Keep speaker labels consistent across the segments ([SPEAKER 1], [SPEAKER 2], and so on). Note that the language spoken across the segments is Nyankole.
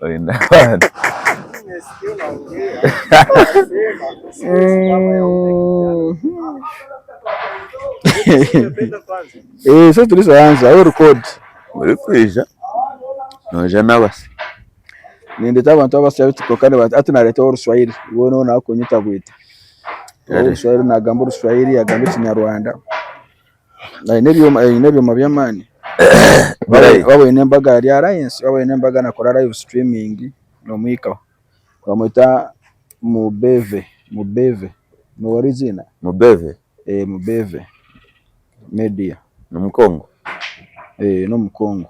[SPEAKER 1] Oine abaana.
[SPEAKER 2] Eh, so turizoanza aho record.
[SPEAKER 1] Orikwija noija n'abasya.
[SPEAKER 2] Nindeta abantu abasya bituko kandi hati nareeta oruswahili iwe noona nakunyita bwita. Oruswahili nagamba oruswahili agamba ekinyarwanda. Aine ebyoma aine ebyoma by'amaani.
[SPEAKER 1] Birahi?
[SPEAKER 2] Waaba oine embaga ahari Alliance, waaba oine embaga nakora live streaming nomuhikaho. Bamweta Mubeve, Mubeve niwe eiziina?
[SPEAKER 1] Mubeve?
[SPEAKER 2] Eeh Mubeve Media.
[SPEAKER 1] N'omukongo?
[SPEAKER 2] Eeh n'omukongo.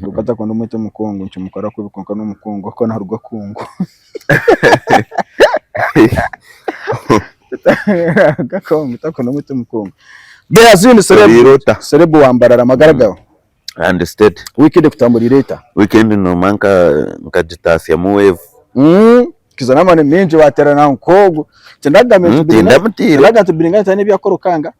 [SPEAKER 2] Kwonka ntakunda kumweta omukongo nikimukora kubi kwonka n'omukongo ahabw'okuba naruga Congo. Naruga Congo ntakunda kumweta omukongo. Beazin Celeb,
[SPEAKER 1] Oriire ota?
[SPEAKER 2] Celeb wa Mbarara amagara gawe?
[SPEAKER 1] And steady.
[SPEAKER 2] Weekend ekutamburiire eta?
[SPEAKER 1] Weekend noomanya nka nkagitaasyamu wave.
[SPEAKER 2] Kiza n'amaani maingi waateerana nk'ogwo. Tindagamba nti
[SPEAKER 1] Tindamutiire.
[SPEAKER 2] Tindagamba nti Biringanya taine ebi akora okanga.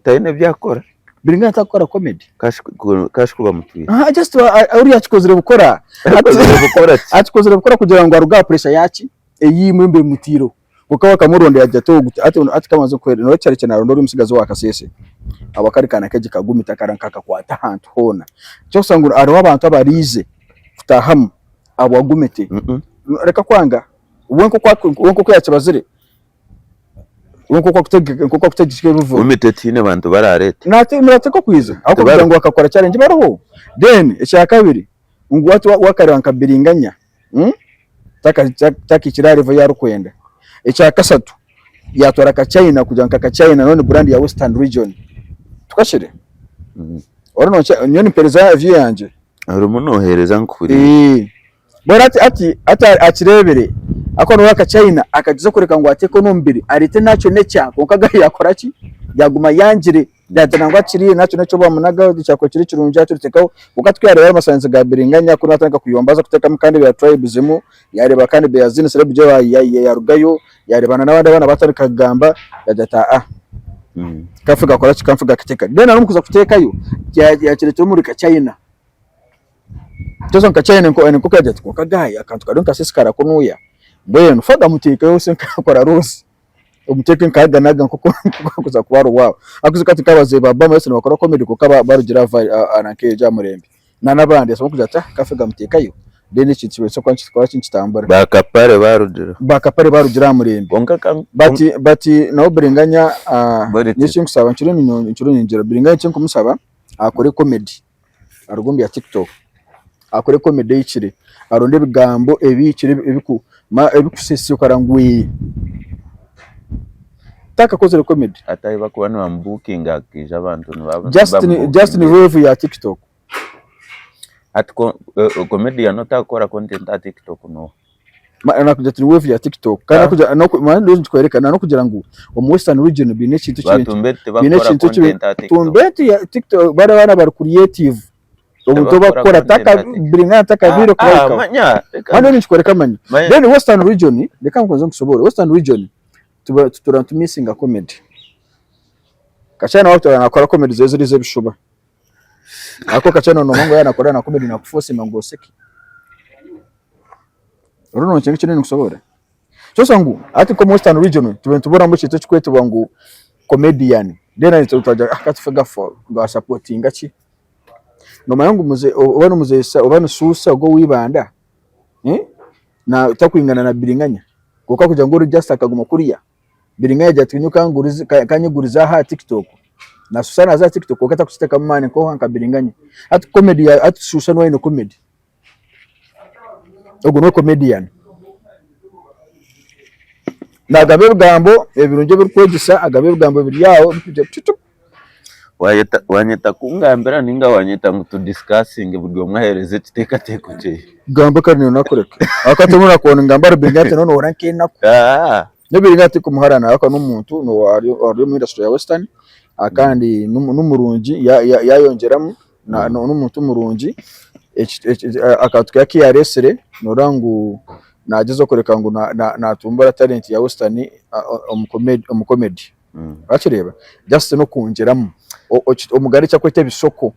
[SPEAKER 1] Taine ebi akora.
[SPEAKER 2] Biringanya takukora comedy.
[SPEAKER 1] Kashi ku bamutwire.
[SPEAKER 2] Aha just oriya akikozire bukora.
[SPEAKER 1] Akikozire bukora ki?
[SPEAKER 2] Akikozire bukora kugira ngu aruge aha pressure yaki? Ei imwe emutiireho. Kwonka bakamuronda yagira ati ogu hati hati kamaze kuhwera noreeba ekyaro naronda ori omutsigazi owa Kasese ahabwa kari kaana ke kagumi takakakwata ahantu hoona. Ekyokushusha ngu hariho abantu abariize kutahamu ahabwa gumiti. Reka kwanga we nk'oku yakibazire we nk'oku arikutegeka ebivuga.
[SPEAKER 1] Gumiti tihaine bantu barareete.
[SPEAKER 2] Nibateekwa kwija ahabw'okugira ngu bakakora challenge bariho. Then ekyakabiri ngu hati wakareeba nka Biringanya. Takahikire aha level ei arikwenda. Ekyakashatu yaatwara aka China kugira ngu aka China nayo ni brand ya Western region. Tukakire? Nyowe nimpereza view yangye.
[SPEAKER 1] Orimu nohereza nkuhuriire.
[SPEAKER 2] Mbwenu hati hati hati akireebire ahakuba noreeba aka China akagyeza kureka ngu ateeke n'omubiri areete nakyo nekya kwonka gahi yakora ki? Yaguma ayangire. Yaagira ngu akiriire nakyo n'eki bamunagaho kyakuba kiri kirungi akiriteekaho. Kwonka tikuyareeba amasanzi ga biringanya kunu atandika kuyomba aza kuteekamu kandi ebya tribes mu, yaareeba kandi Beazini celeb yaarugayo, yaareeba n'abandi abaana baatandika kugamba, yaagira ati aa kafe gakora ki kafe gakateeka. Then omu kuza kuteekayo yaakireetera omuri China. Kyoona nka China nikwo yaagira ati kwonka guy akantu kariyo nikasiisikara kunuya, mbwenu fa gamuteekeyo akora loss. Omuteeke nka aga n'aga nk'oku arikuza kuba ari owaabo. Ahakuba hati nk'abazeeyi ba Bama Yesu nibakora comedy kwonka barugire aha nanka aha murembe. Na n'abandi asobola kugira ati kafe gamuteekayo then ekintu kibaase kuba nikitambura.
[SPEAKER 1] Ba Kapare barugireho.
[SPEAKER 2] Ba Kapare barugire aha murembe.
[SPEAKER 1] Kwonka ka
[SPEAKER 2] But but nawe Biringanya nyowe ekinkusaba nkiriyo ningira Biringanya ekinkumusaba akore comedy. Aruge omu bya tiktok akore comedy ehikire, aronde ebigambo ebihikire ebikusiisikara ngu ee takakozire comedy.
[SPEAKER 1] Hati ahu barikuba nibamubukinga hakaija abantu
[SPEAKER 2] Just ni wave ya tiktok.
[SPEAKER 1] Hati comedian otakukora content aha tiktok noha?
[SPEAKER 2] Nakugira ati ni wave ya tiktok kandi nikworeka nokugira ngu omu western region baine ekintu
[SPEAKER 1] baine ekintu
[SPEAKER 2] tiktok bariya abaana bari creative omuntu ou barikukora biringana takabaire kuhika kandi nikikworeka manya then western region reka nkubanze nkushoboorore western region tutura nitumisinga comedy Kashana waaba nakora comedy ze ziri ez'ebishuba ahakuba Kashana noomanya ngu yaaba nakora na comedy nakufosinga ngu oseke. Oriyo nonkyenga eki ndiyo ninkusoborora? Kyosa ngu hati nk'omu western region tubaire nituburamu ekintu ekikwetebwa ngu comedian then itwe twagira ngu ka tufe ga sapotinga ki? Nomanya ngu mzee oba ni mzee oba ni Suusa ogwo owa Ibanda takwingana na Biringanya kwonka kugira ngu ori just akaguma kuriya Biringanya agira ati nyowe kanyegurize aha aha tiktok na Suusa naaza aha tiktok kwonka takukitekamu maani nk'oha nka Biringanya. Hati comedy hati Suusa niwe aine comedy. Ogu niwe comedian. Nagamba ebigambo ebirungi ebirikwegyesa, agamba ebigambo ebiri aho ebirikugira tutu.
[SPEAKER 1] Wayeta wanyeta kungambira ninga wanyeta ngu tu discussinge buri omwe ahereze ekiteekateeko kyeye?
[SPEAKER 2] Gamba kare nyowe nakureka. Ahakuba tihaine orakuba ningamba ahari Biringanya ati nohura nk'enaku. N'Biringanya tikumuharana ahakuba n'omuntu ari omu industry ya western kandi n'omurungi yayongyeramu. N'omuntu murungi akantu ke aku yaresire noreeba ngu nagyezaho kworeka ngu natumbura talent ya western omu comedy wakireeba just n'okwongyeramu omuganda eki arikweta ebisoko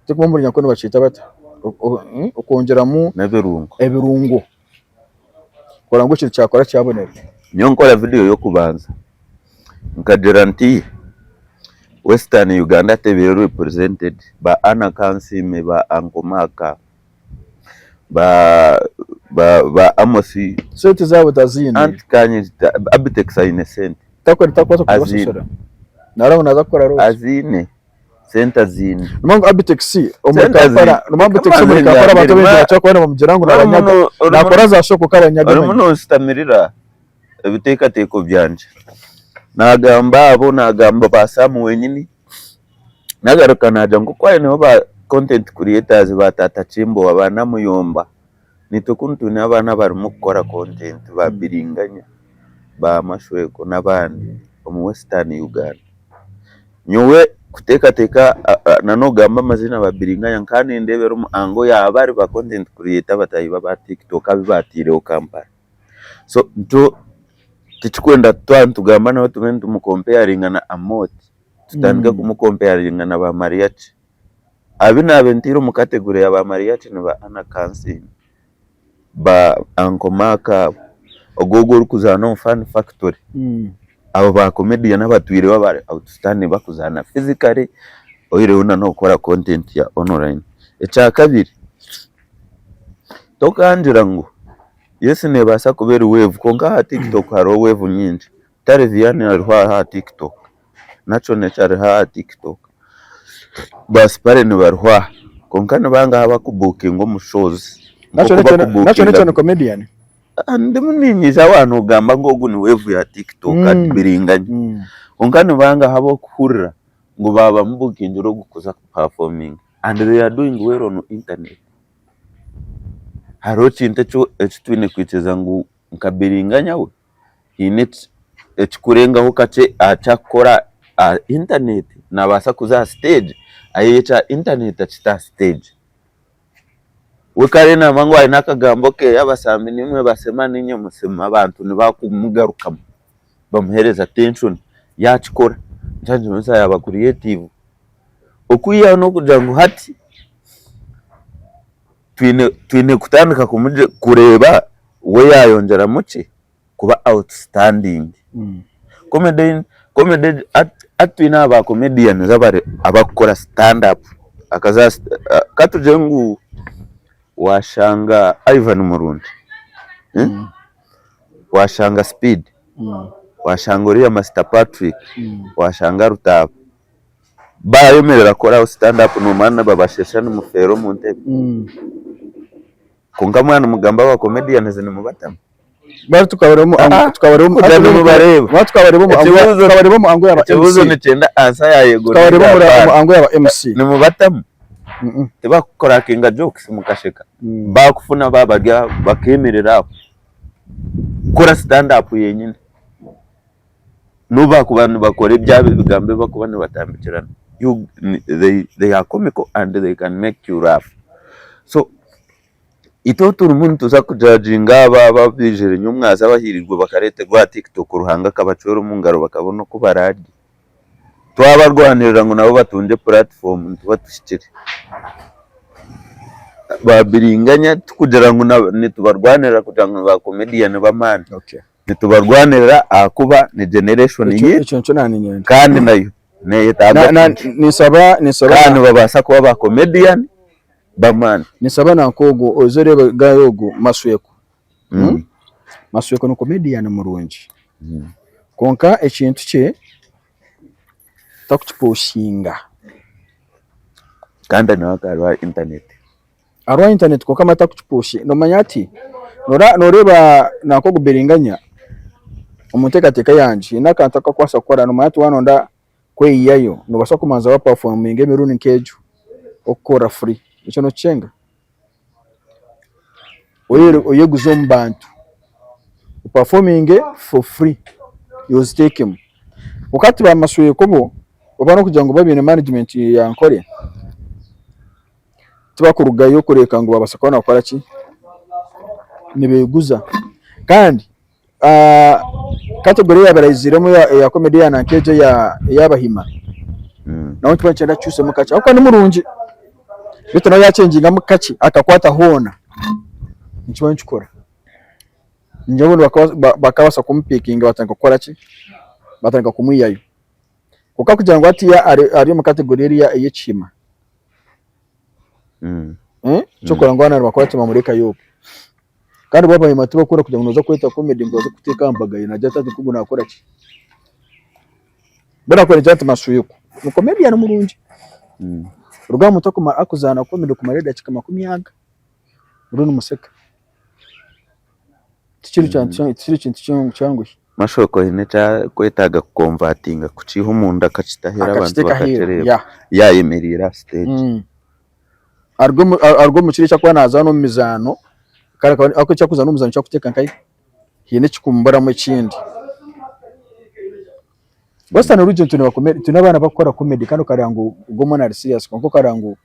[SPEAKER 2] tikuba omuri nyankore nibakyeta bata? Okwongyeramu
[SPEAKER 1] N'ebirungo.
[SPEAKER 2] ebirungo kureba ngu ekintu kyakora kyabonera.
[SPEAKER 1] Nyowe nkora vidiyo y'okubanza nkagira nti Western Uganda tebaire represented ba Anna Kansiime ba Uncle Mark ba ba ba Amos
[SPEAKER 2] Sente zaabo taziine.
[SPEAKER 1] Anti kanye Abitex aine sente.
[SPEAKER 2] Takwenda takubaasa kuzibashashura.
[SPEAKER 1] Aziine.
[SPEAKER 2] Nareeba ngu naaza kukora loss.
[SPEAKER 1] Aziine. Sente aziine.
[SPEAKER 2] Niyo mpamvu Abitex omuri
[SPEAKER 1] Sente
[SPEAKER 2] Kampala,
[SPEAKER 1] aziine.
[SPEAKER 2] niyo mpamvu Abitex omuri Kampala abantu abaingi nibakira kuba nibamugira ngu nabanyaga. Nakora za show kwonka abanyaga
[SPEAKER 1] Orimu
[SPEAKER 2] manya.
[SPEAKER 1] nonsitamirira ebiteekateeko byangye. Naagamba abo, naagamba ba Sam wenyini, nagaruka naagira ngu nk'oku hariho ba content creators ba Taata Kimbowa, ba Namuyomba, naitwe kunu twine abaana abarimu kukora content ba Biringanya, ba Mashweko n'abandi omu Western Uganda. Nyowe kuteekateeka nanogamba amaziina ba Biringanya nkaba nindeebera omu angle ya bari ba content creator bataahi ba TikTok abu baataireho Kampala. So nikyo tikikwenda twaba nitugamba nawe tube nitumukomparinga na Amooti, tutandike kumukomparinga na ba Mariachi. Abu naabe ntaire omu category ya ba Mariachi ni ba Anna Kansiime, ba Uncle Mark abo, ogwo ogwo orikuzaana omu Fun Factory, abo ba comedian abatwireho abari outstanding bakuzaana physically oihireho na n'okukora content ya online. Ekyakabiri, tokangira ngu Yes nebaasa kuba eri wave kwonka aha tiktok hariho wave nyingi. Tari Vianney ariho aha tiktok, Nachonekyo ariho aha tiktok, ba Spareni bariho aha kwonka nibangahi abakubukinga omu shows nk'oku
[SPEAKER 2] Nachonekyo
[SPEAKER 1] bakubukinga
[SPEAKER 2] ni comedian?
[SPEAKER 1] Ndimu niinyija waaba nogamba ngu ogu ni wave ya tiktok biringanya kwonka nibangahi abokuhurira ngu baabamubukingire ogu kuza kupafominga and they are doing well on internet. Hariho ekintu eki twine kwikiriza ngu nka Biringanya we haine ekirikurengaho kakye aha ki arikukora aha intaneti, naabaasa kuza aha siteegi ayihe ekya intaneti akite aha siteegi. We kare naamanya ngu aine akagambo ke abasambi nimwe basema niinye musema abantu nibakumugarukamu bamuheereza attention yaakikora nikyo nikimanyisa yaaba creative. Okwihaho n'okugira ngu hati twine kutandika kureeba we yaayongyeramu ki kuba outstanding. Comedy hati twine aba comedians abarikukora stand up, ka tugire ngu waashanga Ivan Murungi, waashanga Speed, waashanga oriya Master Patrick, waashanga Rutaaba. Baayemerera kukora stand up noomanya nibabasheesha nimufeera omu ntebe. Kwonka mwaba nimugamba aba comedians nimubatamu. Kugira nimubareeba. Ekibuuzo nikyenda answer ya yego ninga mpara. Nimubatamu? Tibakukurakinga jokes mukasheka? Baakufuna baabarya bakeemerera aho kukora stand up yenyine. N'obu baakuba nibakora ebyabo ebigambo ebi barikuba nibatambikirana, they are comical and they can make you laugh. So itwe turimu nituza kujajinga aba abaijire nyomwazi abahiirirwe bakareeterwa aha TikTok Ruhanga akabacwera omu ngaro bakabona oku baraarye. Twabarwanirira ngu nabo batungye puratifoomu nituba tuhikire. Babiringanya tikugira ngu nitubarwanirira kugira ngu ni ba comedian b'amaani. Nitubarwanirira ahakuba ni generation
[SPEAKER 2] Ekyo
[SPEAKER 1] yaitu
[SPEAKER 2] ekyo nikyo naaniinyenda.
[SPEAKER 1] kandi nayo neyetaaga
[SPEAKER 2] Na- na-
[SPEAKER 1] future.
[SPEAKER 2] Ninsaba ninsaba
[SPEAKER 1] Kandi nibabaasa kuba ba comedian b'amaani.
[SPEAKER 2] Ninsaba nanka ogwo oze oreebe guy ogwo Masweko. Masweko ni comedian murungi kwonka ekintu kye takukipushinga.
[SPEAKER 1] Kandi nawe akaba ari aha internet.
[SPEAKER 2] Hariho aha internet kwonka manya takukipushinga nomanya hati noreeba nanka ogu Biringanya omu nteekateeka yangye haine akantu aku arikubaasa kukora nomanya hati waaba noyenda kweyihayo nobaasa kubanza wapafominga emirundi nk'egyo orikukorera free ekyo nokikyenga? Oyeguze omu bantu opafominge for free oziteekemu kwonka hati ba Masweko bo oba n'okugira ngu bo baine management ya Ankole. Tibakurugayo kureka ngu babaasa kuba nibakora ki? Nibeguza. Kandi category eyabaire aiziremu eya comedy eya nanka egyo ey'abahima, nawe nikyo nikyenda akikyusemu kakye ahabw'okuba ni murungi. Beitu nawe yakyengingamu kakye akakwata hoona nikiba nikikora. Ningira obundi bakabaasa kumupikinga batandika kukora ki? Batandika kumwihayo. Kwonka kugira ngu hatiiya ari omu category eriya ey'ekihima, ky'okugira ngu abaana nibakora ki nibamurekayo okwo. Kandi bo abahima tibakukunda kugira ngu nooza kweta comedy ngu oze kuteeka aha mbaga ye naagira ati ogu naakora ki? Mbwenu akora naagira ati Mashwekwa ni comedian murungi. Ruga aha muntu akuzaana comedy kumara edakiika 40 oriyo nomuseka. Tikiri kintu kyanguhi.
[SPEAKER 1] Mashwekwa haine eki arikwetaaga kukonvatinga kukiiha omunda akakita aheeru abantu bakakireeba yaayemereire aha siteegi.
[SPEAKER 2] Aruga omu kiro eki arikuba naazaana omu mizaano, ahabw'okuba eki arikuzaana omu mizaano eki arikuteeka nkahi haine ekikumuburamu ekindi. Western region twine abaana abarikukora comedy kandi okareeba ngu ogwo omwana ari serious kwonka okareeba ngu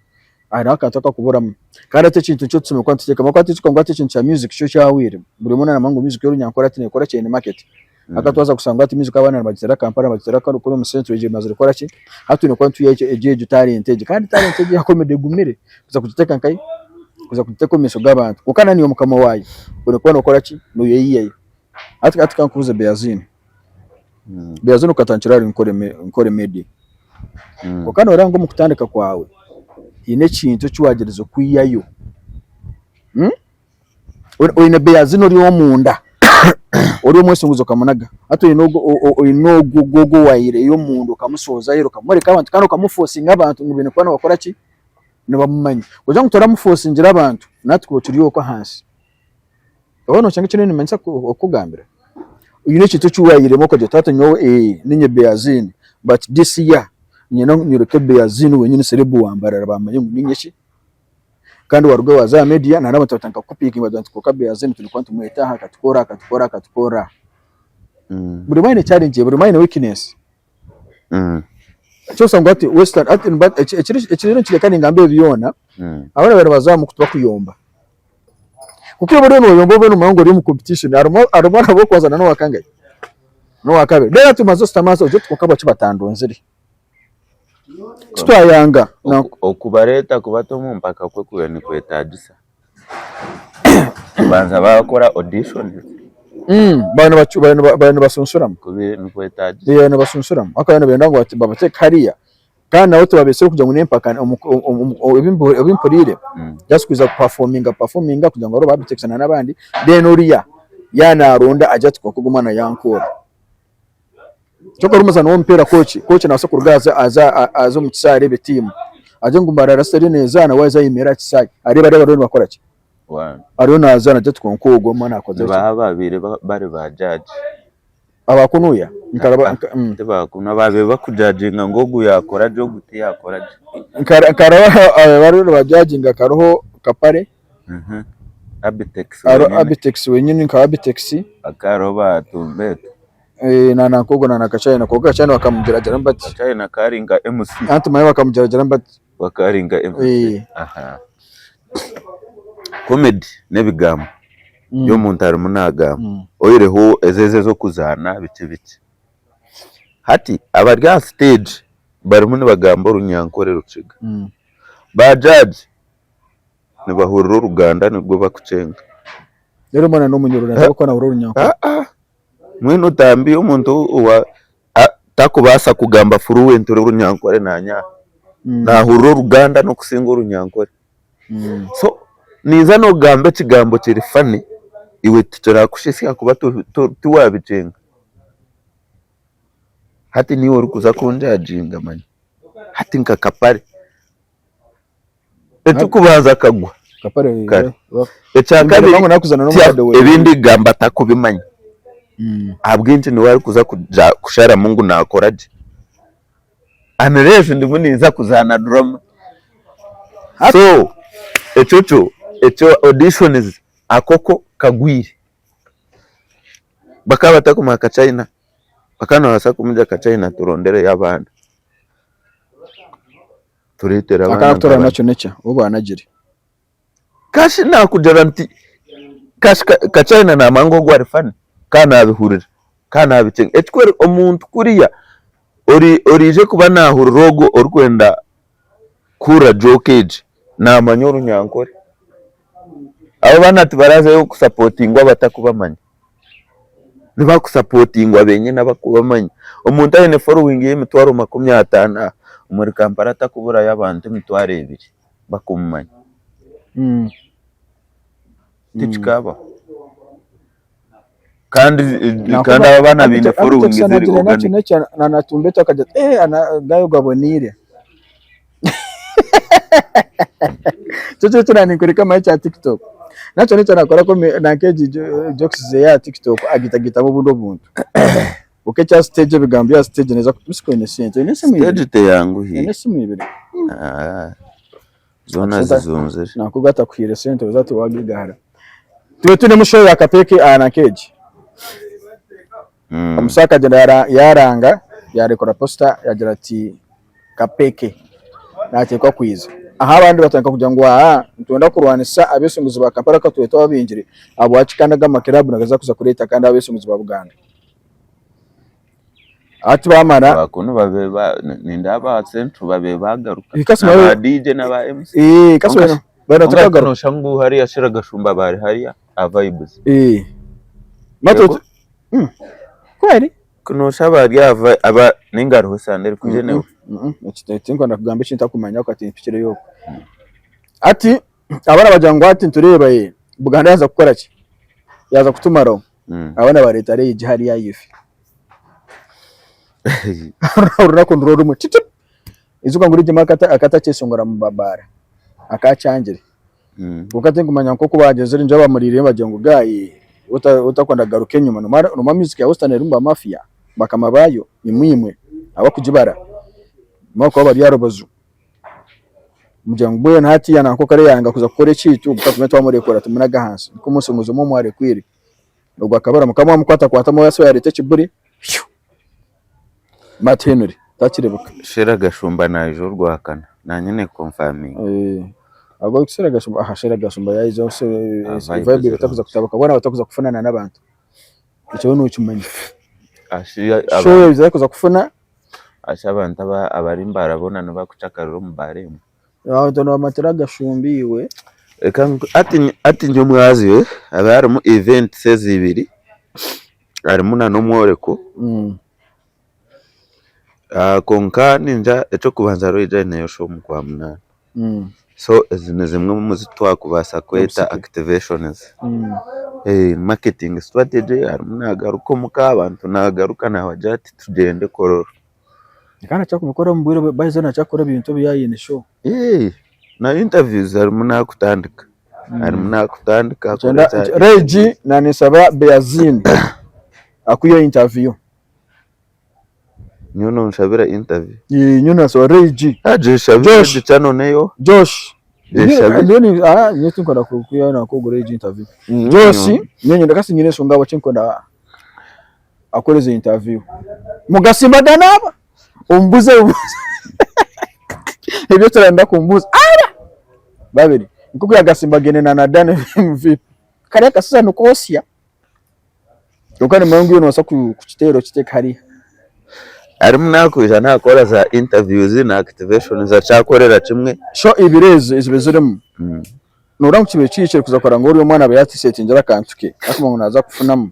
[SPEAKER 2] hariho akantu akakuburamu. Kandi hati ekintu nikyo tushemereire kuba nituteekamu ahabw'okuba hati ngu hati ekintu kya music kyo kyahweire, buri omwe naamanya ngu music y'orunyankore hati neekora ki eine market. Hati twaza kushanga hati music abaana nibagiteera Kampala nibagiteera kuri omu central egyo emazire kukora ki, hati twine kuba nitwihayo egyo egyo talent egyo kandi talent egyo eya comedy egumire kuza kugiteeka nkahi, kuza kugiteeka omu maisho g'abantu kwonka na niiwe mukama waayo oine kuba nookora ki, nooyeyihayo. Hati kankubuuze Beaziini, Beaziini okatandikira ahari Nkore Media, kwonka nooreeba ngu omu kutandika kwawe haine ekintu eki waagyerize kwihayo. Oine Beaziini ori ow'omunda ori omwesunguzi okamunaga hati oine ogu oine ogu ogu owaihireyo omunda okamusohoza aheeru okamworeka abantu kandi okamufosinga abantu ngu baine kuba nibakora ki? Nibamumanya. Kugira ngu toramufosingire abantu nahati kuba okiri okwo ahansi. Oba noshanga eki ndiyo nimanyisa kukugambira? Oine ekintu eki waihiremu okagira oti hati nyowe ninye Beaziini but this year niinyenda ngu nyoreke Beaziini wenyini celeb wa Mbarara bamanye ngu ninye ki? Kandi waruga waaza aha media nari abantu batandika kukupiikinga bagira nti kwonka Beaziini twine kuba nitumweta aha akatukora akatukora akatukora. Buri omwe aine challenge ye, buri omwe aine weakness. Kyonka ngu hati western hati niba ekiriyo nikireka ningamba ebi byona, abaana bari nibazamu tibakuyomba. Kuko iwe oriyo noyomba obe nomanya ngu ori omu competition harimu harimu ahabw'okubanza na n'owakangahi? N'owakabiri. Then hati omaze oshutame ahansi ogire oti kwonka habwaki batandonzire? Titwayanga.
[SPEAKER 1] Okubareeta kubata omu mpaka kwo kubaire nikwetaagisa kubanza baakora auditions.
[SPEAKER 2] Bariyo nibasunshuramu.
[SPEAKER 1] Kubaire nikwetaagisa.
[SPEAKER 2] Bariyo nibasunshuramu ahabw'okuba nibenda ngu babateeke hariya kandi nabo tibabeetsire kugira ngu n'empaka ebi mpuriire just kwija kupafominga pafominga kugira ngu babe babitekisana n'abandi then oriya yaaba naaronda agire ati kwonka ogu omwana yankoora. Kyonka ori omuzaani w'omupiira kooki, kooki naabaasa kuruga aze aze aze omu kisaayi areebe tiimu, agire ngu Mbarara City eriyo neezaana we aze ayemerere aha kisaayi areebe areebe bariyo nibakora ki, ariyo naazaana agire ati kwonka ogu omwana akozire ki.
[SPEAKER 1] Nibaha abaabaire bari ba jaaji?
[SPEAKER 2] Aba kunuya? Nkaraba
[SPEAKER 1] Ti ba kunu, abaabaire bakujajinga ngu ogu yaakora gye ogu tiyaakora gye.
[SPEAKER 2] Nkaraba ababaire bariyo nibajajinga hariho Kapare.
[SPEAKER 1] Abitex
[SPEAKER 2] Hariho
[SPEAKER 1] wenyine.
[SPEAKER 2] Abitex wenyini nka Abitex.
[SPEAKER 1] Hakaba hariho ba Tumbeetu.
[SPEAKER 2] Na nanka ogwo na Kachina kwonka Kachina bakamugyeragyeramu bati.
[SPEAKER 1] Kachina akaba ari nka MC.
[SPEAKER 2] Anti manya bakamugyeragyeramu bati.
[SPEAKER 1] Akaba ari nka MC. Comedy n'ebigambo ebi omuntu arimu naagamba oyihireho ezo ez'okuzaana biki biki. Hati abari aha siteegi barimu nibagamba orunyankore rukiga. Ba jaaji nibahurira oruganda nirwo barikukyenga.
[SPEAKER 2] Reero omwana n'omunyoro naija kuba nahurira orunyankore.
[SPEAKER 1] Aa mbwenu otambiye omuntu owa takubaasa kugamba fluent orunyankore nanye aha. Nahurira oruganda n'okusinga orunyankore. So ninza nogamba ekigambo kiri funny iwe tikirakushesya ahakuba tiwabikyenga. Hati niiwe orikuza kunjajinga manya. Hati nka kapare. Eky'okubanza akagwa
[SPEAKER 2] Kapare
[SPEAKER 1] Kare. Ekyakabiri
[SPEAKER 2] nakuzana n'omukadde we.
[SPEAKER 1] ebindi kugamba takubimanya ahabw'enki niwe arikuza kuja kusharamu ngu nakora gye unless ndimu ninza kuzaana drama so ekyo kyo ekyo auditions ako ko kagwire bakaba batakumanya kachina bakaba nibabaasa kumurya kachina turondereyo abaana. Tureetere abaana
[SPEAKER 2] Akaba kutoorana
[SPEAKER 1] nk'abandi.
[SPEAKER 2] nakyo nekya ou baanagire.
[SPEAKER 1] Kashi naakugira nti kashi Kachina naamanya ngu ogu ari funny ka naabihurira ka naabikyenga. Ekikuru omuntu kuriya ori oriije kuba naahurira ogwo orikwenda kuhurira joke egi. Naamanya Orunyankore. Abo baana tibarazayo kusapotingwa abatakubamanya. Nibakusapotingwa benyine abakubamanya. Omuntu aine following y'emitwaro 50 aha, omuri Kampala atakuburayo abantu 2000 bakumumanya. Tikikabaho. Kandi kandi abo abaana baine following ziri organic.
[SPEAKER 2] Nanatumba akagira ati eh gayo gaboniire. Kyo kyo kyo ninkoreka amahe kya TikTok. Nakyo nikyo nakora nanka egi jokes ze ya TikTok agitagitamu obundi obuntu. Oku ekya stage ebigambo bya stage neza kutusa oine sente. Oine esimu
[SPEAKER 1] Stage
[SPEAKER 2] ibiri.
[SPEAKER 1] teyanguhi.
[SPEAKER 2] Oine esimu ibiri.
[SPEAKER 1] Ah, zoona zizunzire.
[SPEAKER 2] Nakuga atakuhaire sente oza ati wagigahara. Tube twinemu show ya Kapeke aha nanka egi. Omusaho akagyenda yaranga yarekura posita yagira ati Kapeke nateekwa kwiza. Aho abandi batandika kugira ngu aa nitwenda kurwanisa abeeshongozi ba Kampala ka twababingire ahabwaki kandi aga amakiraabu nigaza kuza kureeta kandi abeeshongozi ba Buganda. Hati bamara.
[SPEAKER 1] Bakunu babe ba nindeeba aba Central babe bagaruka
[SPEAKER 2] Eh, kasi
[SPEAKER 1] na
[SPEAKER 2] babe-
[SPEAKER 1] ba DJ na ba MC.
[SPEAKER 2] Eh, kasi
[SPEAKER 1] Kwonka
[SPEAKER 2] bari bari
[SPEAKER 1] kwonka
[SPEAKER 2] tukagaruka.
[SPEAKER 1] noshusha ngu hariya Shira Gashumba bari hariya aha Vibes.
[SPEAKER 2] Eh. Matu
[SPEAKER 1] Yego.
[SPEAKER 2] Kweri?
[SPEAKER 1] Noshusha bari aha aba ninga hariho Sunday erikwija newe.
[SPEAKER 2] Tinkwenda kugamba eki ntakumanya ahabw'okuba timpikireyo okwo. Hati abaana bagira ngu hati nitureeba ye Buganda yaaza kukora ki? Yaaza kutumaraho. Abaana bareeta regi hariya ahaifo. Orunaku nirwo rumwe titip! Ijuka ngu Rwigema akatakyeshongora omu babaara, akakyangire. Kwonka tinkumanya nk'oku baagyezire ngu abamuriire bagira ngu guy otakwenda kugaruka enyima noomanya music ya western erimu ba mafia bakama baayo imwe imwe abakugibara ahabw'okuba bari aha rubaju. Mugira ngu mbwenu hatiiya nanka oku arayanga kuza kukora ekiitu tugume twamurekura tumunaga ahansi nikwo omunsi muzima omu arekwire. Ogwo akabura mukama wamukwatakwatamu yaaba yareeta ekiburi Matt Henry takirebuka.
[SPEAKER 1] Sheila Gashumba naija orwakana nanye nekonfaminga.
[SPEAKER 2] Ahabw'okuba Sheila Gashumba aha Sheila Gashumba yaija vibe etakuza kutabuka boona batakuza kufunana n'abantu ekyo nokimanya. Show etakuza kufuna.
[SPEAKER 1] Asha abantu abari mbarabona nibakucakarira omu baara emwe.
[SPEAKER 2] Abantu nibamatira Gashumba iwe.
[SPEAKER 1] Hati nyomwazyo haba harimu events ezi ibiri harimu nana omworeko kwonka ningira eky'okubanza Royal aineyo show omu kwamunaana so ezi ni zimwe omu zi twakubaasa kweta activations, marketing strategy harimu nagaruka omuka abantu nagaruka nabagira ati tugyende Kololo.
[SPEAKER 2] Kandi akyakubikora omu bwire bwe nakyakukora ebintu ebi yaaba aine show.
[SPEAKER 1] Na interviews harimu nakutandika. Harimu nakutandika
[SPEAKER 2] Regi nanisaba Beazine akuhe interview.
[SPEAKER 1] Nyowe nonshabira interview.
[SPEAKER 2] Nyowe nasaba Regi.
[SPEAKER 1] Gyeshabire egi channel neyo.
[SPEAKER 2] Josh. Nyowe tinkwenda kuha nakugura egi interview. Josh nyowe nyenda kasi nyine enshonga ahabwaki nkwenda akoreze interview. Mugasimbagana aba ombuze ebibuzo ebi otarenda kumbuza aba babiri nkoku yagasimbagine na na Dan MVP kariya akasisa nikosya kwonka nimanya ngu iwe nobaasa kukiteera okiteeke hariya.
[SPEAKER 1] Arimu nakwija nakora za interviews na activations akyakorera kimwe.
[SPEAKER 2] So ibiri ezo eziba zirimu noreeba ngu kibaire kihikire kuza kureba ngu oriya omwana aba yasetingire akantu ke akumanya ngu naza kufunamu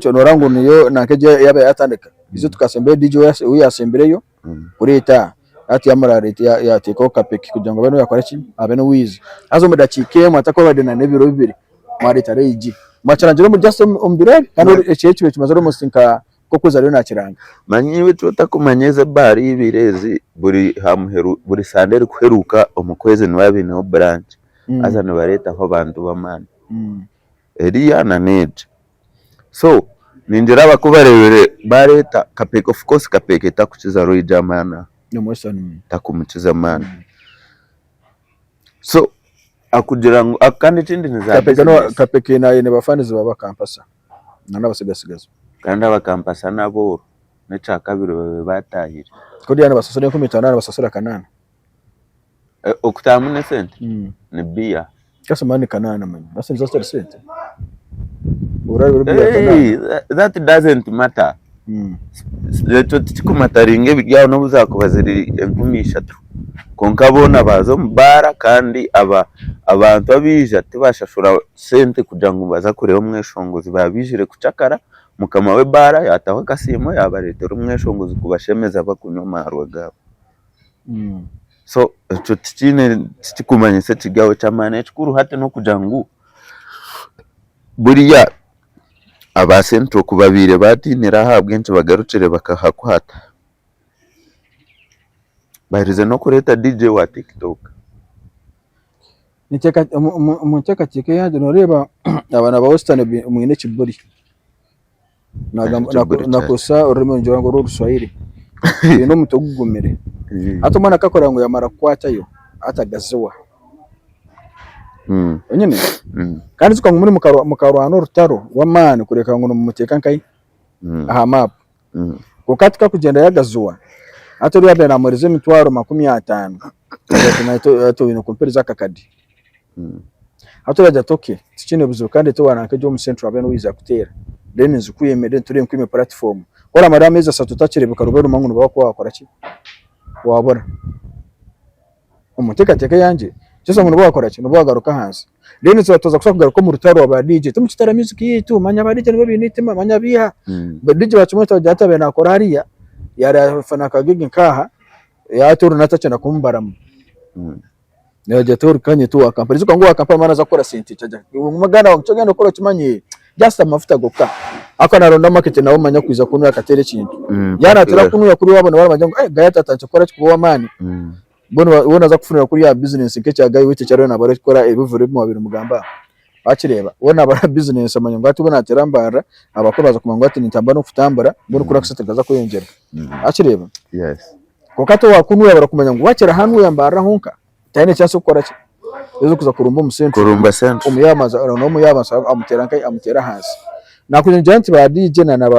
[SPEAKER 2] noreeba ngu niyo nanka egi yaaba yatandika itwe tukasembayo DJ ou yasembireyo kureeta hati yateekaho kapeke kugira ngu abe niwe yakora ki abe niwe owiija haza omu dakiika emwe atakabade na n'ebiro bibiri mwareeta Ray-G mwakirangire omu just omu biro ebi kandi ekiro kibaire kimazire almost nka nk'okwezi ariyo nakiranga.
[SPEAKER 1] Manya iwe eki otakumanya ezi ebaara ibiri ezi buri ha muheru buri sande erikuheruka omu kwezi nibaba baineho branch haza nibareetaho abantu b'amaani. Eriya na n'egi. So ningira abakubareebire bareeta Kapeeka of course Kapeeka takukiza Royja amaani aha, takumukiza amaani. So akugira ngu kandi ekindi ni za business.
[SPEAKER 2] Kapeke aine bafanizi ba bakampasa na n'abatsigatsigazi.
[SPEAKER 1] Kandi abakampasa n'abooro n'ekyakabiri babe bataahire.
[SPEAKER 2] Kuriya nibasasura 5000 nibasasura kanaana.
[SPEAKER 1] Okutaahamu n'esente ni biya.
[SPEAKER 2] Kasima ni kanaana manya. Basi nizo zitari sente.
[SPEAKER 1] That doesn't matter. Ekyo tikikumataringa ebiri aho n'obu zaakuba ziri 3000. Kwonka boona baaza omu baara kandi aba abantu abaija tibashashura sente kugira ngu nibaza kureeba omweshongozi baaba baijire kucakara, mukama w'ebaara yaataho akasiimo yaabareetera omweshongozi kubashemeza bakunywa amaarwa gaabo. So ekyo tikiine tikikumanyisa ekiri aho eky'amaani, ekikuru hati n'okugira ngu buriya aba Central ku babaire baatiinire ahabw'enki bagarukire bakahakwata. Baherize n'okureeta DJ wa TikTok.
[SPEAKER 2] Omu nteekateeka eyangye nooreeba abaana ba Western mwine ekiburi. Nakozesa orurimi ningira ngu orw'oruswahili baine omutwe gugumire. Hati omwana ku arikureeba ngu yaamara kukwatayo hati agaziwa. Onyine? Kandi ijuka ngu muri mukarwana orutaro rw'amaani kureebeka ngu nimumuteeka nkahi? Aha maapu. Kwonka hati ku arikugyenda yagaziwa, hati oriya yaabaire naamuheereza emitwaro 50, agira ati naitwe hati oine kumpeereza akakade. Hati oriya agira ati okay tikiine buzibu kandi itwe waranka egi omu central habe n'owaija kuteera then nzikwime then ture nkwime platform. Ku oramara ameezi ashatu otakireebeka oraba orumanya ngu nibaba kuba waakora ki? Waabura. Omu nteekateeka eyangye, kishusha ngu nibwo waakora ki? Nibwo waagaruka ahansi. Then itwe twaza kushusha kugaruka omu rutaro rwa ba DJ, timukiteera music yaitu, manya ba DJ nibo baine eitima, manya biiha. Ba DJ bakimanya bagira bati abaire naakora hariya, yaarafuna akagigi nk'aha, hati oriya takyenda kumubaramu. Yaagira ati ori kanye ti owa kampani, ijuka ngu owa kampani naaba naaza kukora sente ki, agira ati muganda wange eki orikugenda kukora okimanye, just amafuta gonka. Ahakuba naaronda market nawe omanya kwija kunuya akateera ekintu. Yaaba naateera kunuya kuriya waaba noba ngu Gaya atandikire kukora ki kuba ow'amaani. Mbwenu we naaza kufunira kuriya aha bizinesi nk'ekya Guy waitu eki ariyo naaba arikukora ebivure ebi mwabaire nimugamba aha. Wakireeba? We naaba ari aha bizinesi amanya ngu hati obu naateera mbarara, abakuru baaza kumanya ngu hati nintambura n'okutambura, mbwenu kuriya akasente nikaza kweyongyera. Wakireeba? Kwonka hati owa kunuya barakumanya ngu wakira hanuya mbarara honka, tayine chance y'okukora ki? Ez'okuza kurumba omu central.
[SPEAKER 1] Kurumba central.
[SPEAKER 2] Omuyaaba n'omuyaaba amuteera nkahi? Amuteera ahansi. Nakugira ngira nti ba DJ na na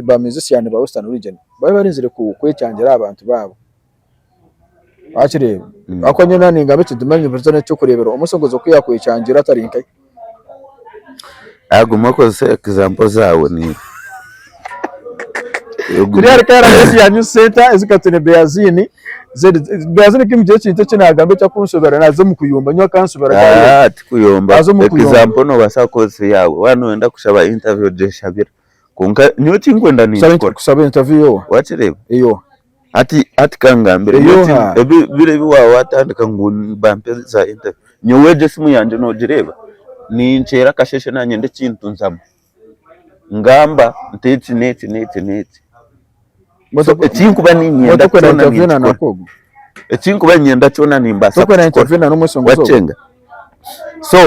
[SPEAKER 2] ba musician ba Western region babe barinzire kwekyangira aha bantu baabo. Wakireeba? Ahakuba nyowe naaba ningamba ekintu manya nimpuriza n'ekyokureeberaho. Omusongozi oku yakwekyangira atari nkahi?
[SPEAKER 1] Guma okozese example zaawe niiwe.
[SPEAKER 2] Kuri hari KRS ya News Center ezikatune Beazini Beazini kimugire ekintu eki nagamba ekyakunshobera naza omu kuyomba nyowe akanshobera
[SPEAKER 1] Ah, tikuyomba. Naza omu kuyomba. Example nobaasa kukozesa eyaawe. Waaba noyenda kushaba interview ogyeshabira. Kwonka nyowe ekinkwenda ninkikora.
[SPEAKER 2] Kusaba interview yowa
[SPEAKER 1] Wakireeba?
[SPEAKER 2] eyowa.
[SPEAKER 1] Hati hati kangambire
[SPEAKER 2] Eyoha.
[SPEAKER 1] ebi biro ebi waaba watandika ngu bampe za interview. Nyowe egyo esimu yangye nogireeba? Ninkyera akasheeshe nanyenda ekintu nzamu. Ngamba nti eki n'eki n'eki n'eki. So ekinkuba niinyenda
[SPEAKER 2] Tokwenda
[SPEAKER 1] kyona
[SPEAKER 2] interview na
[SPEAKER 1] ninkikora.
[SPEAKER 2] nakogu.
[SPEAKER 1] Ekinkuba niinyenda kyona nimbaasa
[SPEAKER 2] Tokwenda
[SPEAKER 1] kukikora.
[SPEAKER 2] interview na n'omwesongozi ogwo.
[SPEAKER 1] Wakyenga? So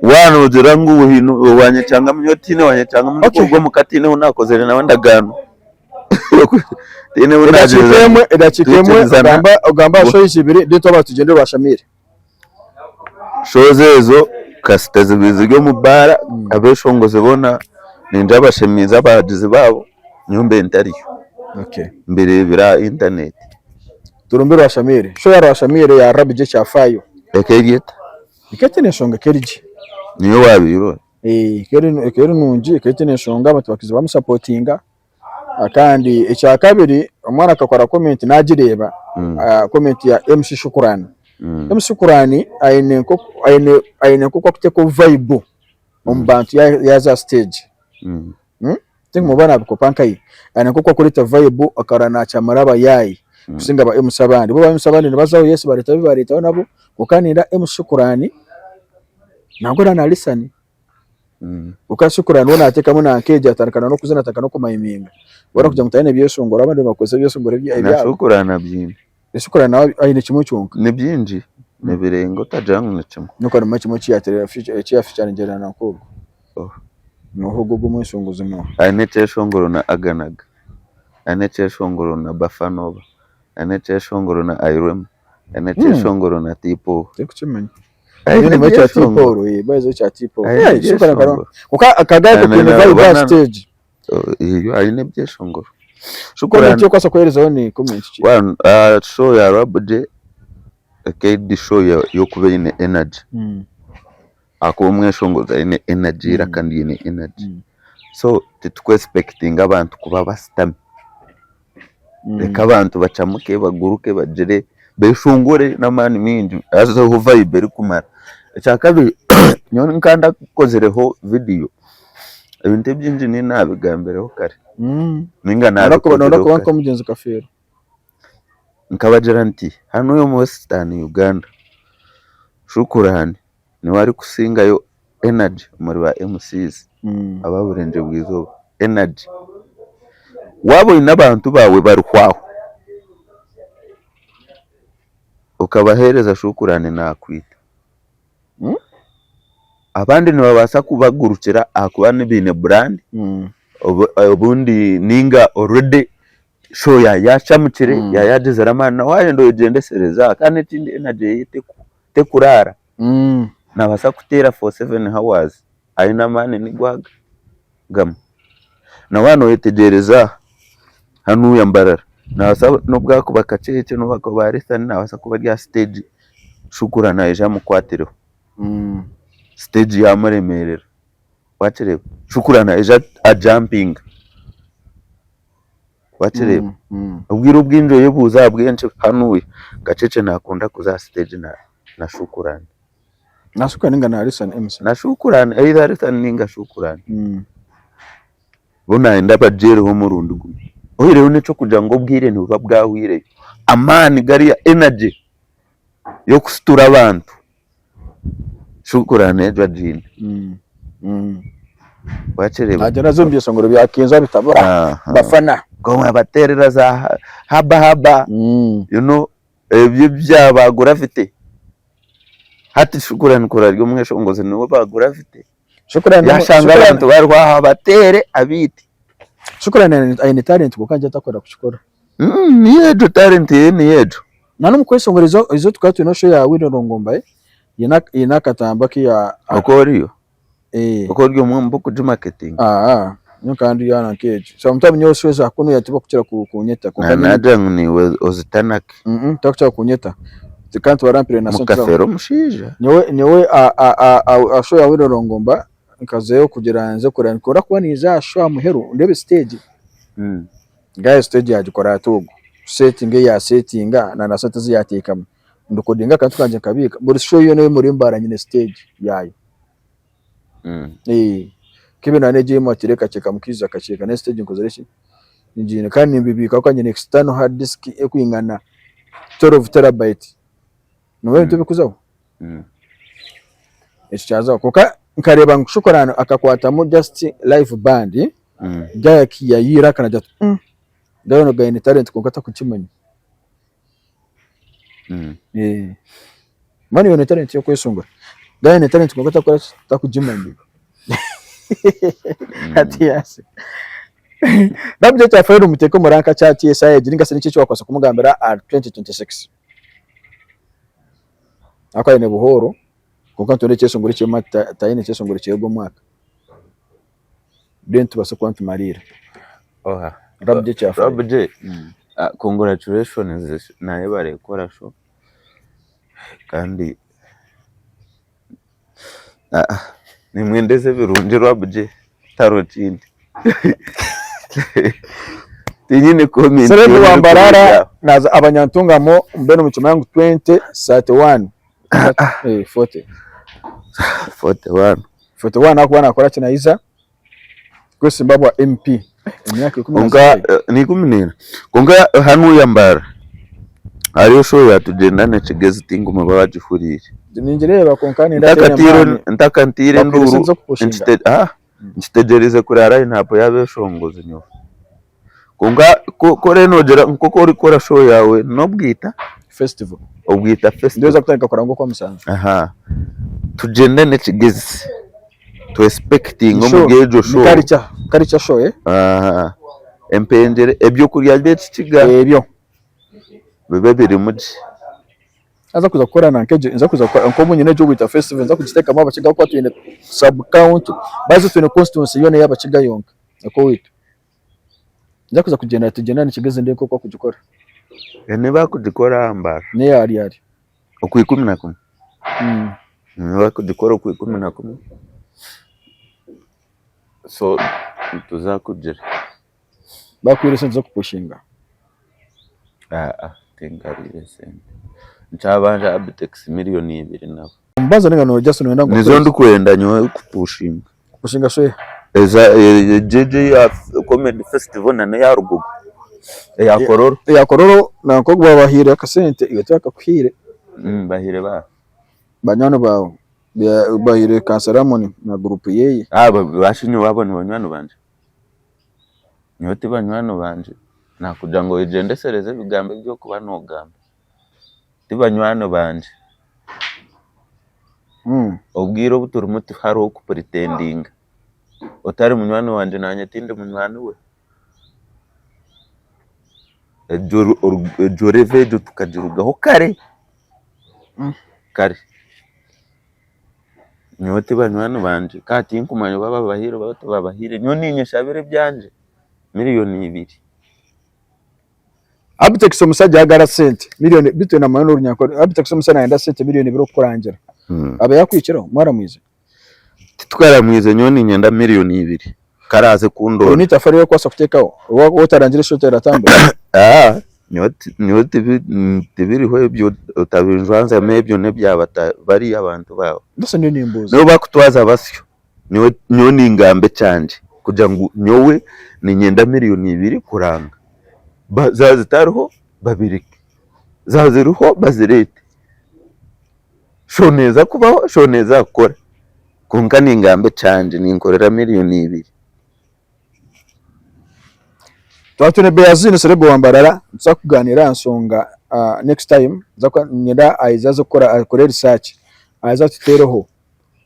[SPEAKER 1] waaba noogira ngu haine owanyekyangamu nyowe tihaine owanyekyangamu
[SPEAKER 2] Okay.
[SPEAKER 1] ndikuruga omuka tihaine ou naakozire nawe endagaano. Tihaine ou
[SPEAKER 2] Edakiika
[SPEAKER 1] naagirizana.
[SPEAKER 2] emwe, edakiika emwe
[SPEAKER 1] Twikirizana.
[SPEAKER 2] ogamba ogamba aha shows ibiri then twaba tugyende Rwashamiire.
[SPEAKER 1] Shows ezo kasita ziba ziri omu baara, abeshongozi boona ningira bashemiize abahagizi baabo, nyowe mbe ntariyo,
[SPEAKER 2] Okay.
[SPEAKER 1] mbireebera aha intaneti.
[SPEAKER 2] Turumbe Rwashamiire. Show ya Rwashamiire ya Rabije Kyafayo.
[SPEAKER 1] Eka eri eta?
[SPEAKER 2] Eka etaine enshonga eka eri gye.
[SPEAKER 1] Niyo waabaire ori?
[SPEAKER 2] Eka eri nungi, eka etaine enshonga abantu bakiza bamusapotinga. Kandi ekyakabiri omwana akakora comment nagireeba comment ya MC Shukurani. MC Shukurani aine nkoku aine nkoku akuteeka vibe omu bantu yaaza aha stage. Tinkumanya oba nabikopa nkahi, aine nkoku akureeta vibe akarora nakyamara abayaayi kusinga ba MC abandi. Bo ba MC abandi nibazaho yes bareetaho ebi bareetaho nabo kwonka nindeeba MC Shukurani nangwa na na listen. Kwonka Shukurani we nateekamu nanka egyo atandika n'okuzina atandika n'okumayiminga. Boona kugira ngu tayine ebyeshongoro abandi nibakozesa ebyeshongoro
[SPEAKER 1] Na
[SPEAKER 2] ebyabo.
[SPEAKER 1] Shukurani abyine.
[SPEAKER 2] Shukurani nawe ayine kimwe kyonka.
[SPEAKER 1] Ni bingi nibirenga otagira ngu ni kimwe.
[SPEAKER 2] Nyowe ka nimanya kimwe eki yaficharingira nanka ogwo. Nooha ogwo ogw'omweshongozi nooha?
[SPEAKER 1] Aine ekyeshongoro na Aganaga, aine ekyeshongoro na Bafanoba, aine ekyeshongoro na Irema, aine ekyeshongoro na T-Paul.
[SPEAKER 2] Tindikukimanya.
[SPEAKER 1] Aine
[SPEAKER 2] Nyine ekya
[SPEAKER 1] ebyeshongoro.
[SPEAKER 2] T-Paul, eh, bayize ekya T-Paul.
[SPEAKER 1] Aine
[SPEAKER 2] Eh, Shukurani
[SPEAKER 1] ebyeshongoro.
[SPEAKER 2] Kwonka akagaye
[SPEAKER 1] Aine
[SPEAKER 2] kaine
[SPEAKER 1] na-
[SPEAKER 2] vibe aha
[SPEAKER 1] bana-
[SPEAKER 2] stage.
[SPEAKER 1] Eyo aine ebyeshongoro.
[SPEAKER 2] Comment
[SPEAKER 1] Shukurani
[SPEAKER 2] yokubaasa kuheerezaho ni comment ki?
[SPEAKER 1] one, show ya Rabuje eka show y'okuba eine energy. Ahakuba omweshongozi aine energy eiraka ryine energy. So tituku expectinga abantu kuba bashutami. Reka abantu bacamuke baguruke bagire. Beshongore n'amaani maingi hazeho vibe erikumara. Ekyakabiri nyowe nka ndakozireho vidiyo, ebintu ebingi niinye naabigambireho kare ninga
[SPEAKER 2] Norakuba
[SPEAKER 1] naabikozireho
[SPEAKER 2] norakuba
[SPEAKER 1] kare.
[SPEAKER 2] nk'omugyenzi Kafeero.
[SPEAKER 1] Nkabagira nti hanu omu Western Uganda, Shukurani niwe arikusingayo energy omuri ba MCs aba Burengyerwa bw'eizooba, energy. Waaba oine abantu baawe barihwaho, okabaheereza Shukurani naakwita. Abandi nibabaasa kubagurukira ahakuba baine brand, obundi ninga already show yaashamukire, yaagizire amaani, na waayenda oyegyendesereze kandi ekindi energy ye tekuraara. Naabaasa kuteera for 7 hours aine amaani nigo aga gamwe. Na waaba nooyetegyereza hanuya Mbarara, naabaasa nobu kakuba Kakyekye nobu akuba Arthur naabaasa kuba ari aha siteegi Shukura naija amukwatireho, siteegi yaamuremeerera waakireeba? Shukura naija ajampinga waakireeba? Obwire obwingi oyebuuza ahabw'enki hanuya Kakyekye naakunda kuza aha siteegi na Shukurani.
[SPEAKER 2] Na Shukurani ninga na Alison MC.
[SPEAKER 1] Na Shukurani, either Alison ninga Shukurani. Bo nayenda abagyereho omurundi gumwe. Oihireho n'eky'okugira ngu obwire nibuba bwahwireyo, amaani gariya, energy y'okusitura abantu, Shukurani egyo agiine. Wakireeba?
[SPEAKER 2] Nagyenda aza omu byeshongoro bya Kenzo abitabura bafana.
[SPEAKER 1] Abateerera za haba haba, you know, ebyo ebya ba Gravity. Hati Shukurani kuri ari omweshongozi niwe ba Gravity.
[SPEAKER 2] Shukurani
[SPEAKER 1] Yashanga abantu bariho aha abateere abaite.
[SPEAKER 2] Shukurani aine talent kwonka nikyo atakwenda kukikora.
[SPEAKER 1] Niyo egyo talent ye niyo egyo.
[SPEAKER 2] Na n'omukweshongora ezo ezo tukaba twine show ya Winnie Rongomba haine akatambi aku ya.
[SPEAKER 1] Oku oriyo? Oku ori omwe omu b'okugimaketinga?
[SPEAKER 2] Aa nyowe nkaba ndi aha nk'egyo. Sometimes nyowe show eza kunuya tibakukira kunyeta.
[SPEAKER 1] Nagira ngu niiwe ozitanake.
[SPEAKER 2] Tibakukira kunyeta. Kandi tibarampire na sente zaabo.
[SPEAKER 1] Mukafeera omushaija.
[SPEAKER 2] Nyowe nyowe aha show ya Winnie Rongomba nkazayo kugira nze kureba nikunda kuba ninza aha show aha muheru ndeebe stage. Guy stage yagikora ata ogu? Setting ei yasetinga na sente ezi yateekamu. Ndikodinga akantu kangye nkabiika. Buri show yoona ey'omuri Mbarara nyine stage yaayo. Nk'ebi naba negyemu ati reka kamukiiza kakyeka naye stage nkozire ki? Ngiine kandi nimbibiika ahabw'okuba nyine external hard disk erikwingana 12 terabyte. Noreeba ebintu ebirikuzaho? Ekyo kyazaho kwonka nkareeba ngu Shukurani akakwatamu just live band, guy yayiira akanagira ati guy onu aine talent kwonka takukimanya. Mbwenu iwe oine talent y'okweshongora, guy aine talent kwonka takukora ki, takugimanya. Hati yaaseka. Nabyo ekya final muteeke omu rank chart eshaaha egi ninga shi niki eki wakubaasa kumugambira ahari 2026? Ahakuba aine buhooro kwonka nitureeba ekyeshongoro ekirimu hati taine ekyeshongoro kyeye ogu omwaka. Then tubaase kuba nitumariira.
[SPEAKER 1] Oha?
[SPEAKER 2] Rab J kyafayo.
[SPEAKER 1] Rab J, congratulations nayebare kukora show kandi nimwendeza ebirungi Rab J tihariho kindi. Tinyine comment
[SPEAKER 2] Celeb
[SPEAKER 1] yoona
[SPEAKER 2] wa Mbarara
[SPEAKER 1] erikuruga aho.
[SPEAKER 2] naza abanyantungamo mbwenu mukimanya ngu 2031 40.
[SPEAKER 1] 41.
[SPEAKER 2] 41 ahakuba nakora ki naija kwesimba bwa MP emyaka ikumi na
[SPEAKER 1] Kwonka
[SPEAKER 2] zingahi?
[SPEAKER 1] ni 14. Kwonka hanuya Mbarara hariyo show ya Tugyendane Kigezi tingume bagihuriire.
[SPEAKER 2] Ningireeba kwonka nindeeba teine maani.
[SPEAKER 1] Ntakantiire
[SPEAKER 2] Bakwire
[SPEAKER 1] enduuru
[SPEAKER 2] sente z'okupushinga.
[SPEAKER 1] nkitegyereize kureba line up y'abeshongozi nyowe. Kwonka ku oriyo noogira nk'oku orikukora show yaawe n'obwita
[SPEAKER 2] Festival.
[SPEAKER 1] Obwita festival.
[SPEAKER 2] Ndeeba kutandika kuranga okwamusanju.
[SPEAKER 1] Aha. Tugyendane Kigezi. Tu expectinge omuri egyo show.
[SPEAKER 2] Ni culture, culture show eh?
[SPEAKER 1] Aha. Empengyere, ebyokurya by'ekikiga.
[SPEAKER 2] Ebyo.
[SPEAKER 1] Bibe birimu gye.
[SPEAKER 2] Naza kuza kukora nanka egyo, nza kuza kukora nk'obu nyine egyo Bwita festival nza kugiteekamu abakiga ahabw'okuba twine sub county, baze twine constituency yoona ey'abakiga yonka okoweitu. Nza kuza kugyenda tugyendane Kigezi ndeebe nk'oku bakugikora.
[SPEAKER 1] Niba bakugikora aha Mbarara.
[SPEAKER 2] N'eya ryari?
[SPEAKER 1] Okwikumi na kumwe. Niba bakugikora okwikumi na kumwe. So nituza kugira.
[SPEAKER 2] Bakwire esente z'okupushinga?
[SPEAKER 1] Aa. Tinkariire sente. Nkyabanja Abitex miriyoni ibiri nabo.
[SPEAKER 2] Omubanza ninga no just noyenda ngu
[SPEAKER 1] Nizo ndikwenda nyowe kupushinga.
[SPEAKER 2] Kupushinga show.
[SPEAKER 1] Eza egyo eya comedy festival na neya Rugogo eya Kololo.
[SPEAKER 2] Eya Kololo nanka ogu babahaire akasente iwe tibakakuhaire.
[SPEAKER 1] Bahaire baaha?
[SPEAKER 2] Banywani baawe bahaire Kansara Amoni na group yeye.
[SPEAKER 1] Bashi nyowe abo ni banywani bangye? Nyowe ti banywani bangye nakugira ngu oyegyendesereze ebigambo ebi orikuba nogamba. Ti banywani bangye. Obwire obu turimu tihariho kupuritendinga. Otari munywani wangye naanye tindi munywani we. Egyo revo egyo tukagirugaho kare, kare. Nyowe ti banywani bangye kandi tinkumanya oba babahaire oba tibabahaire. Nyowe niinyeshabira ebyangye miriyoni ibiri.
[SPEAKER 2] Abitex omusajja ayagara sente million bitu namanya n'orunyankore Abitex omusajja nayenda sente million ibiri okukurangira aba yakuhikireho mwaramwize?
[SPEAKER 1] Titukaramwize nyowe niinyenda million ibiri ku araaze kundoora.
[SPEAKER 2] Oine eitafari erikubaasa kuteekaho waaba otarangire show teratambura?
[SPEAKER 1] Nyowe tibiriho ebyo otabinjwanzyamu ebyo n'ebya bariya abantu baawe.
[SPEAKER 2] Mbwenu nyowe nimbuuza.
[SPEAKER 1] Nobu bakutwaza basyo Nyowe ningamba ekyangye kugira ngu nyowe niinyenda miriyoni ibiri kuranga, zaaba zitariho babireke, zaaba ziriho bazireete, show neeza kubaho, show neeza kukora kwonka ningamba ekyangye ninkorera miriyoni ibiri.
[SPEAKER 2] Twaba twine Beaziini Celeb wa Mbarara nituza kuganira aha nshonga next time niinyenda aije aze kukora akore research aze atuteereho.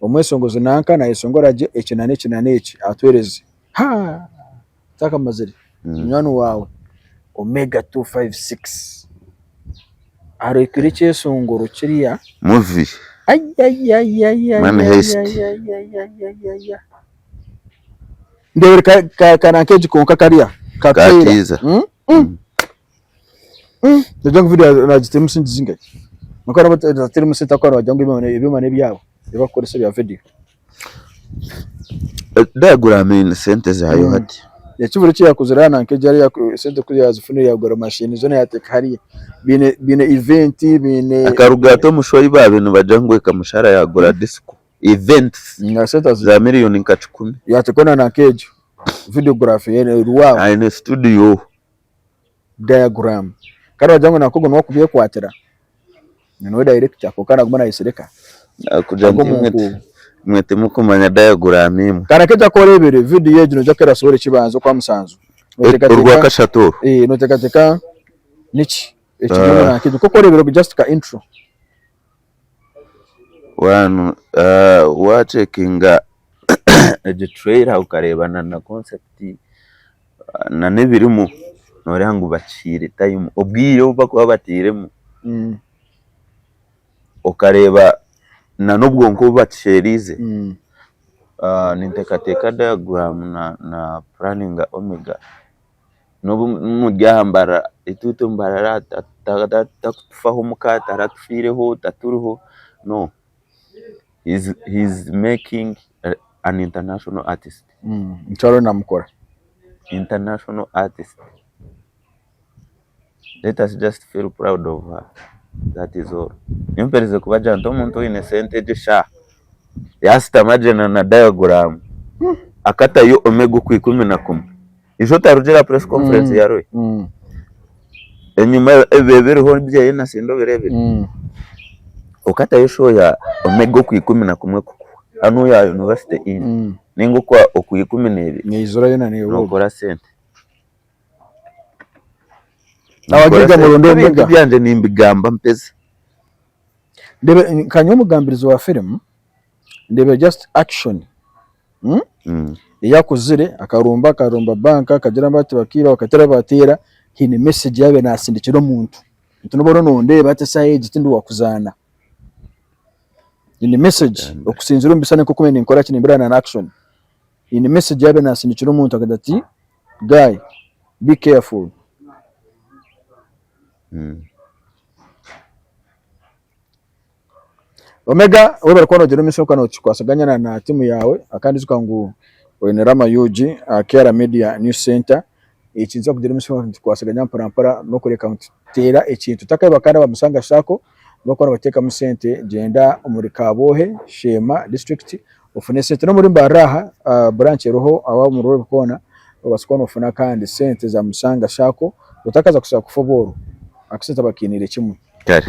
[SPEAKER 2] Omweshongozi nanka nayeshongora gye eki na n'eki na n'eki atwereze. Haa! Ntakamazire, munywani waawe Omega 256 areetire ekyeshongoro kiriya.
[SPEAKER 1] Movie. Money Heist.
[SPEAKER 2] Ayayayayayayayayaya. Ndebere ka ka ka nanka egi konka kariya ka
[SPEAKER 1] Ka
[SPEAKER 2] trailer.
[SPEAKER 1] teaser.
[SPEAKER 2] Nogira ngu video nagitemu sente zingahi? Kwonka nabo batateremu sente ahabw'okuba nibagira ngu ebyoma n'ebyabo ebi barikukoresa ebya video.
[SPEAKER 1] Diagram eine sente zaayo hati.
[SPEAKER 2] Ekivuru eki yakozire aha nanka egi hariya sente ku yazifunire yagura mashini zoona yateeka hariya. Biine biine event biine.
[SPEAKER 1] Akaruga ata omu show ei baabaire nibagira ngu ekamushara yagura disco. Events za miriyoni nka kikumi.
[SPEAKER 2] Yateekaho na nanka egyo videography eriho aho.
[SPEAKER 1] Aine studio.
[SPEAKER 2] Diagram kandi wagira ngu nanka ogwo niwe arikubyekwatira niwe director kwonka naguma nayesereka
[SPEAKER 1] Nakugira nti imwe ti- imwe timukumanya diagram imwe.
[SPEAKER 2] Kandi akeija ku oreebire vidiyo egi noija kuhera sohora ekibanza okwa musanju
[SPEAKER 1] Noteekateeka Orwakashatu oru.
[SPEAKER 2] Eh, noteekateeka niki ekiri omu nanka egyo nk'oku oreebire just ka intro.
[SPEAKER 1] Wanu wacekinga egi trailer okareeba na na concept na n'ebirimu nooreeba ngu bakihaire time obwire obu barikuba batairemu okareeba na n'obwonko obu bakisheeriize ninteekateeka diagram na puraninga omega N'obu muri aha Mbarara, itwe Mbarara takutufaho omuka, taratufiireho, taturiho, no, he is making an international artist.
[SPEAKER 2] Nikyo ariyo namukora.
[SPEAKER 1] International artist. Let us just feel proud of her, that is all. Nyowe mperize kubagira nti omuntu oine sente egyo eshaaha, yaashutama gye na diagram, akatayo omega okwikumi na kumwe. Ijo otarugire aha press conference ya Roy? Enyima ebyo ebiriho byeye na Cindy obireebire? Okatayo show ya Omega okwikumi na kumwe kukuhwa hanu ya University Inn ninga okwa okwikumi n'ebiri
[SPEAKER 2] Neizura yoona neewa obwo.
[SPEAKER 1] nokora sente.
[SPEAKER 2] Abagaiga muronde
[SPEAKER 1] Ebintu
[SPEAKER 2] Omega.
[SPEAKER 1] byangye nimbigamba mpeze.
[SPEAKER 2] Ndebe nka nyowe omugambirizi wa firimu ndebire just action. Ei akuzire akarumba akarumba banka akagira ngu bati bakiiba bakateera bateera haine message ei yaabaire naasindikira omuntu nti nobu oriyo nondeeba hati eshaaha egi tindi waakuzaana haine message okusinziira omu bishushani nk'oku ndiyo ninkora ki nimbireeba na action haine message ei yaabaire naasindikira omuntu akagira ati guy be careful. Omega webare kuba nogyenda omu maisho kandi nokikwasaganya na tiimu yaawe kandi ijuka ngu oine Rama UG, Kiara Media News Center. Eki nituza kugira omu nitukwasaganya mpora mpora n'okureka ngu tuteera ekintu. Otakaiba kandi aba Musanga Sacco abarikuba nibateekamu sente gyenda omuri Kabwohe, Sheema district ofune sente. N'omuri Mbarara aha branch eriho aho omu Rwebwe koona obaasa kuba nofuna kandi sente za Musanga Sacco otakaza kushaba kufa obworo. Akasente bakiiniire kimwe.